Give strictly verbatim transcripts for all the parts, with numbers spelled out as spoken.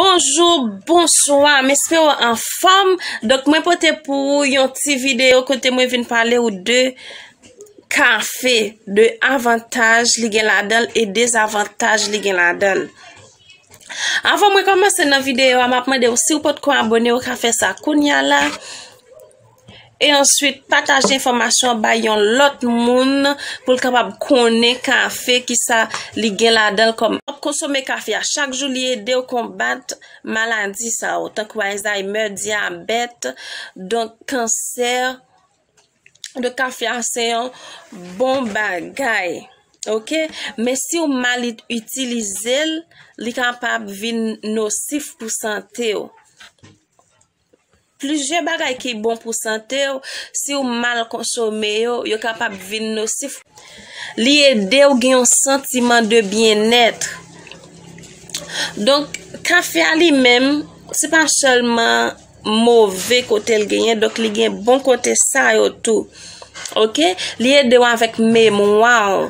Bonjou, bonswa, m espere w anfòm. Donk, mwen pote pou ou yon ti videyo kote mwen vin pale ou de kafe, de avantaj li gen ladan l e dezavantaj li gen ladan l. Avan mwen kòmanse nan videyo a, m ap mande w, si w potko abone, ou ka fè sa kounye a la. E answit, pataje enfòmasyon an bay yon lòt moun pou l kapab konnen kafe, kisa li gen ladan l kòm. Konsome kafe a chak jou, li ede w konbat maladi sa yo, tankou Alzheimer, dyabèt, donk kansè. Donk, kafe a se yon bon bagay, oke? Men si w mal it-, itilize l, li kapab vin nosif pou sante w. Plizyè bagay ki bon pou sante w, si w mal konsome yo, yo kapab vin nosif. Li ede w gen yon santiman de byennèt. Donk, kafe a li menm, se pa sèlman move kote l genyen, donk li gen bon kote sa yo tou. Oke? Li ede w avèk memwa w.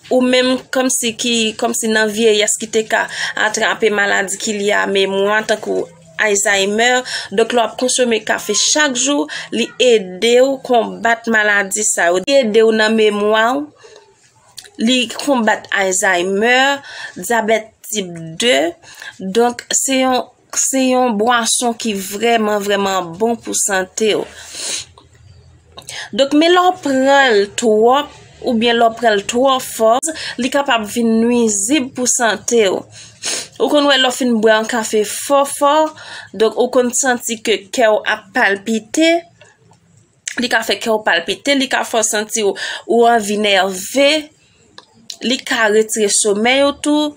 Ou menm kòmsi ki, kòmsi nan vyeyès ki te ka atrape maladi ki lye a memwa, tankou Alzheimer. Donk, lè w ap konsome kafe chak jou, li ede w konbat maladi sa yo. Li ede w nan memwa w. Li konbat Alzheimer, dyabèt tip de. Donk, se yon, se yon bwason ki vrèman, vrèman bon pou sante w. Donk, men lè w pran l twòp, oubyen lè w pran l twò fò, li kapab vin nwizib pou sante w. Ou konn wè lè w fin bwè yon kafe fò fò, donk ou konn santi ke kè w ap palpite, li ka fè kè w palpite, li ka fè w santi w, ou anvi nève, li ka retire somèy ou tou,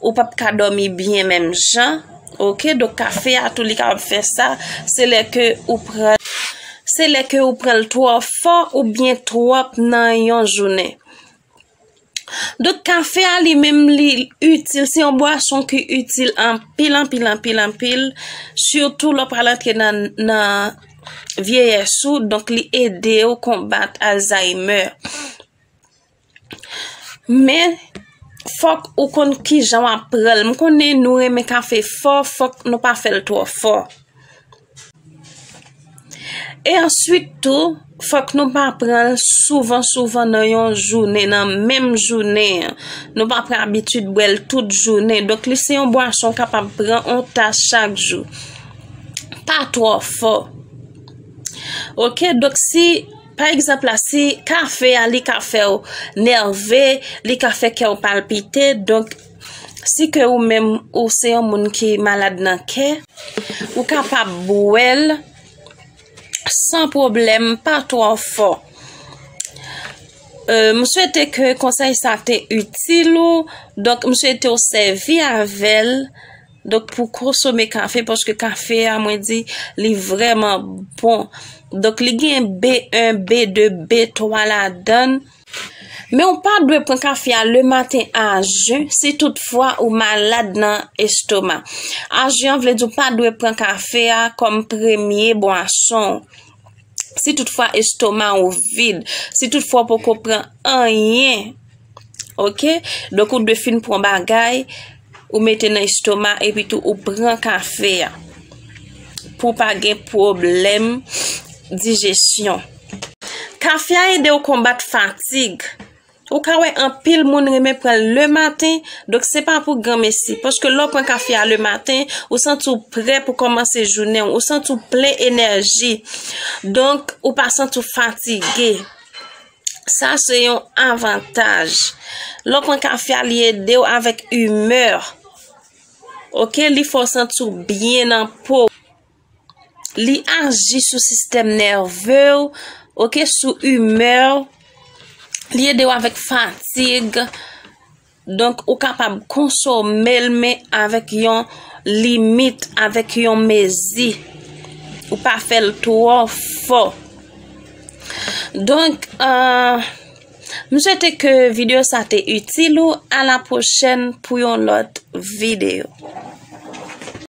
ou p ap ka dòmi byen menm jan. Oke, donk kafe a tou li kapab fè sa, se lè ke ou pran, se lè ke ou pran l twò fò oubyen twòp nan yon jounen. Donk kafe a li menm li itil, se yon bwason ki itil anpil, anpil, anpil, anpil, sitou lè w pral antre nan, nan vyeyès ou, donk li ede w konbat Alzheimer. Men, fòk ou konn kijan w ap pran l. M konnen nou renmen kafe fò, fòk nou pa fè l twò fò. E answit tou, fòk nou pa pran l souvan, souvan nan yon jounen, nan menm jounen an. Nou pa pran abitid bwè l tout jounen. Donk, li se yon bwason w kapab pran yon tas chak jou. Pa twò fò. Oke, donk si, pa egzanp la, si kafe a, li ka fè w nève, li ka fè kè w palpite, donk, si ke ou menm, ou se yon moun ki malad nan kè, ou kapab bwè l san pwoblèm, pa twò fò. Euh, m swete ke konsèy sa te itil ou. Donk, m swete w sèvi avè l. Donk, pou konsome kafe, paske kafe a, mwen di, li vrèman bon. Donk, li gen B un, B deux, B trois ladan l. Men ou pa dwe pran kafe a lematen a jen si toutfwa ou malad nan estoma. A jen an vle di ou pa dwe pran kafe a kòm premye bwason w. Si toutfwa estoma ou vid, si toutfwa ou poko pran anyen, oke? Donk ou dwe fin pran bagay, ou mete nan estoma, epi tou ou pran kafe a. Pou w pa gen pwoblèm dijesyon. Kafe a ede w konbat fatig. Ou ka wè anpil moun renmen pran l lematen, donk se pa pou granmesi. Paske lè w pran kafe a lematen, ou santi w prè pou kòmanse jounen w, ou santi w plen enèji. Donk, ou pa santi w fatige. Sa se yon avantaj. Lè w pran kafe a, li ede w avèk imè. Oke, li fè w santi w byen nan po. Li aji sou sistèm nève w, oke, sou imè w. Li ede w avèk fatig. Donk, ou kapab konsome l, men avèk yon limit, avèk yon mezi. Ou pa fè l twò fò. Donk, euh, m swete ke videyo sa te itil ou. A la pwochèn pou yon lòt videyo.